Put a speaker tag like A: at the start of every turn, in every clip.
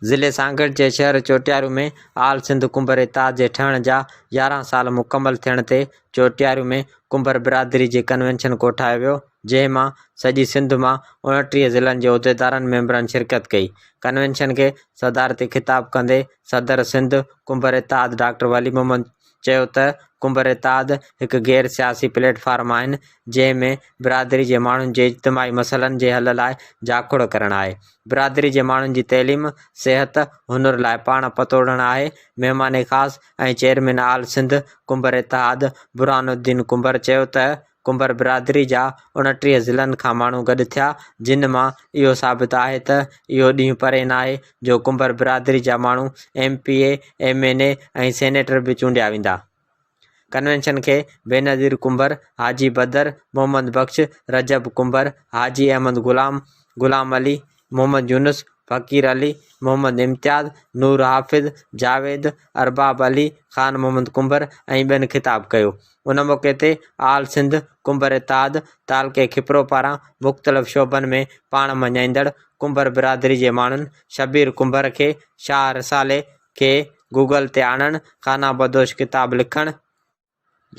A: ضلعي سانگهڙ جي شهر چوٽياريو ۾ آل سنڌ ڪنڀر اتحاد جي ٺهڻ جا 11 سال مڪمل ٿيڻ تي چوٽياريو ۾ ڪنڀر برادري جي ڪنوينشن ڪوٺايو ويو جنهن مان سڄي سنڌ مان 29 ضلعن جي عهديدارن ميمبرن شرڪت ڪئي ڪنوينشن کي صدارتي خطاب ڪندي صدر سنڌ ڪنڀر اتحاد ڊاڪٽر ولي محمد چيو ته ڪنڀر اتحاد هڪ غير سياسي پليٽ فارم آهن جنهن ۾ برادري جي ماڻهن جي اجتماعي مسئلن جي حل لاء جاکوڙ ڪرڻ آهي برادري جي ماڻهن جي تعليم، صحت، هنر لاء پاڻ پتوڙڻ آهي مهمان خاص ۽ چيئرمين آل سنڌ ڪنڀر اتحاد برهان الدين ڪنڀر چيو ته ڪنڀر برادري جا 29 ضلعن کان ماڻهو گڏ ٿيا، جن مان اهو ثابت آهي ته اهو ڏينهن پري ناهي جو ڪنڀر برادري جا ماڻهو M P A, M N A ۽ senator به چونڊيا ويندا. ڪنوينشن کي بينظير ڪنڀر، حاجي بدر محمد بخش، رجب ڪنڀر، حاجي احمد غلام، غلام علي، محمد يونس، فقير علي، محمد امتياز، نور حافظ، جاويد، ارباب علي، خان محمد ڪنڀر ۽ ٻين خطاب ڪيو. ان موقعي تي آل سنڌ ڪنڀر اتحاد تعلقي کپرو پاران مختلف شعبن ۾ پاڻ مڃائيندڙ ڪنڀر برادري جي ماڻهن شبير ڪنڀر کي شاهه رسالي کي گوگل تي آڻڻ، خانه بدوش ڪتاب لکڻ،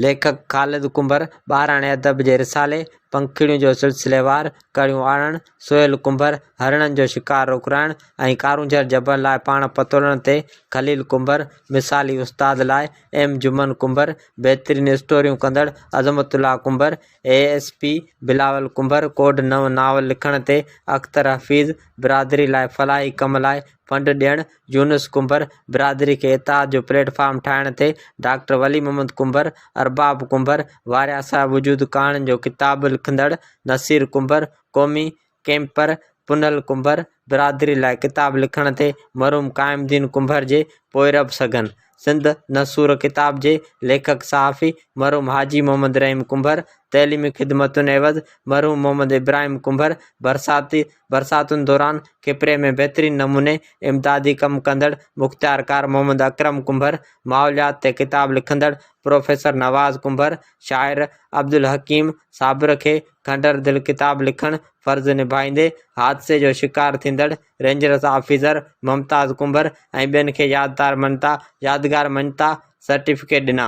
A: ليکڪ خالد ڪنڀر ٻاراڻي ادب جي رسالي پنکڙيون جو سلسليوار ڪڙيون آڻڻ، سهيل ڪنڀر هرڻن جو شڪار روڪرائڻ ۽ ڪارونجهر جبل لاء پاڻ پتوڙڻ تي خليل ڪنڀر مثالي استاد لاء ايم جمن ڪنڀر، بهترين اسٽوريون ڪندڙ Azmat Ullah Kumbhar, A S P Bilawal Kumbhar, code نئون ناول لکڻ تي اختر حفيظ، برادري لاء فلاحي ڪم لاء فنڊ ڏيڻ يونس ڪنڀر، برادري کي اتحاد جو پليٽ فارم ٺاهڻ تي ڊاڪٽر ولي محمد ڪنڀر، ارباب ڪنڀر، وارياسا وجود ڪهاڻين جو ڪتاب لکندڙ نصير ڪنڀر، قومي ڪئمپر پنهل ڪنڀر، برادري لاء ڪتاب لکڻ تي مرحوم قائم الدين ڪنڀر جي پوئرب سگهن، سنڌ نسور ڪتاب جي ليکڪ صحافي مرحوم حاجي محمد رحيم ڪنڀر، تعليمي خدمتن عيوض مرحوم محمد ابراهيم ڪنڀر، برساتي برساتن دوران کپري ۾ بهترين نموني امدادي ڪم ڪندڙ مختيارڪار محمد اڪرم ڪنڀر، ماحوليات تي ڪتاب لکندڙ پروفيسر نواز ڪنڀر، شاعر عبدالحڪيم صابر کي کنڊر دل ڪتاب لکڻ فرض نڀائيندي حادثي جو شڪار ٿيندڙ رينجرز آفيسر ممتاز ڪنڀر ۽ ٻين کي ياددار مڃتا يادگار مڃتا سرٽيفڪيٽ ڏنا.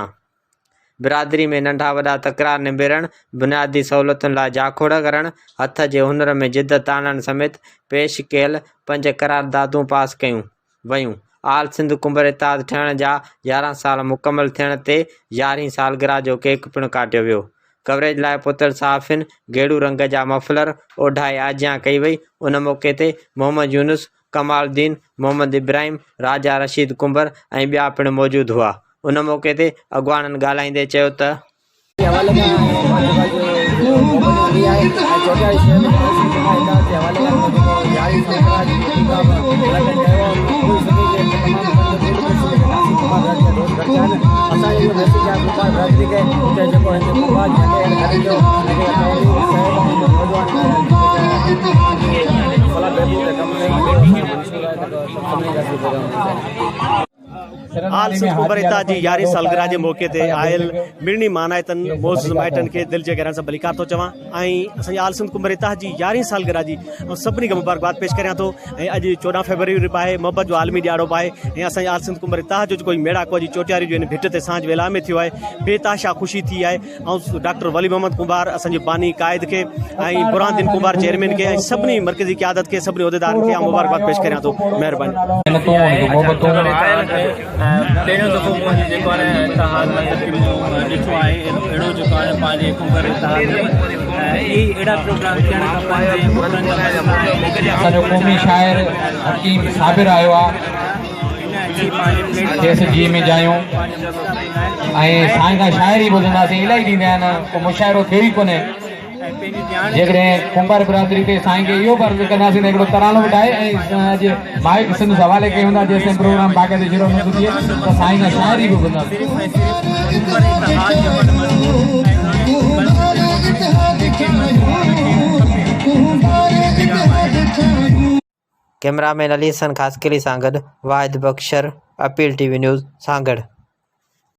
A: برادري ۾ ننڍا وڏا تڪرار نبيرڻ، بنيادي سهولتن لاء جاکوڙ ڪرڻ، هٿ جي هنر ۾ جدت آڻڻ سميت پيش ڪيل پنج قراردادون پاس ڪيون ويون. آل سنڌ ڪنڀر اتحاد ٺهڻ جا 11 سال مڪمل ٿيڻ تي يارهين سالگرهه جو ڪيڪ پڻ ڪاٽيو ويو. ڪوريج لاء پهتل صحافين گيڙو رنگ جا مفلر اوڍائي آجيان ڪئي وئي. ان موقعي تي محمد يونس، ڪمال الدين، محمد ابراهيم، راجا رشيد ڪنڀر ۽ ٻيا پڻ موجود هئا. ان موقعي تي اڳواڻن ڳالهائيندي چيو ته.
B: جي حوالي کان ۽ محبت جو ڏينهن آهي ۽ چوٽياري شهر ۾ آل سنڌ ڪنڀر اتحاد جي حوالي کان جيڪو يارهين سالگرهه جو پروگرام منعقد ڪيو آهي پوري سنڌ جي تمام ڪنڀار برادري جا دوست گڏ ٿيا آهن اسان جو اهو ميسيج آهي ڪنڀار برادري کي ته جيڪو هن ڪنڀار جهنڊي هيٺ گڏ ٿيو ۽ جيڪا تعليم صحت ۽ نوجوان فلاح بهبود تي ڪم ڪيون اهو اسان جو منشور آهي ته سڀني جا پروگرام ٿيندا
C: آل سنڌ ڪنڀر اتحاد جي يارهين سالگرهه جي موقعي تي آيل مڙني مانائتن معزز مائٽن کي دل جي گهراين سان ڀليڪار ٿو چوان ۽ اسان جي آل سنڌ ڪنڀر اتحاد جي يارهين سالگرهه جي آئون سڀني کي مبارڪباد پيش ڪريان ٿو ۽ اڄ 14 فيبروري به آهي محبت جو عالمي ڏياڙو به آهي ۽ اسان جي آل سنڌ ڪنڀر اتحاد جو جيڪو هي ميڙاڪو اڄ چوٽياري جو هن ڀٽ تي سانجهه ويلا ۾ ٿيو آهي بي تحاشا خوشي ٿي آهي آئون ڊاڪٽر ولي محمد ڪنڀار اسان جي باني قائد کي ۽ برهان الدين ڪنڀار چيئرمين کي ۽ سڀني مرڪزي قيادت کي سڀني عهديدارن کي آئون مبارڪباد پيش ڪريان ٿو مهرباني.
D: پهريون دفعو مون جيڪو آهي اتحاد مطلب ڪي مون ڏٺو آهي اهڙو جيڪو آهي پنهنجي ڪنڀر اتحاد ۾ اهي اهڙا پروگرام ٿيڻ کپن جيئن ڪنڀرن جا مسئلا آهن.
E: اسان جو قومي شاعر حڪيم صابر آيو آ. کيس جيء ۾ جايون ۽ سائين کان شاعري ٻڌنداسين الائي ڏيندا آهن ڪو مشاعرو ٿيو ئي ڪونهي جيڪڏهن ڪنڀر برادري تي سائين کي اهو به عرض ڪنداسين ته هڪڙو ترانو به ٺاهي ۽ اڄ مائيڪ سندس حوالي ڪيون ٿا جيستائين پروگرام باقاعدي شروع نٿو ٿئي ته سائين کان شاعري به ٻڌنداسين.
A: ڪئميرا مين علي حسن خاصخيلي سان گڏ Wahid Bakhsh Shar, appeal T V news, Sanghar.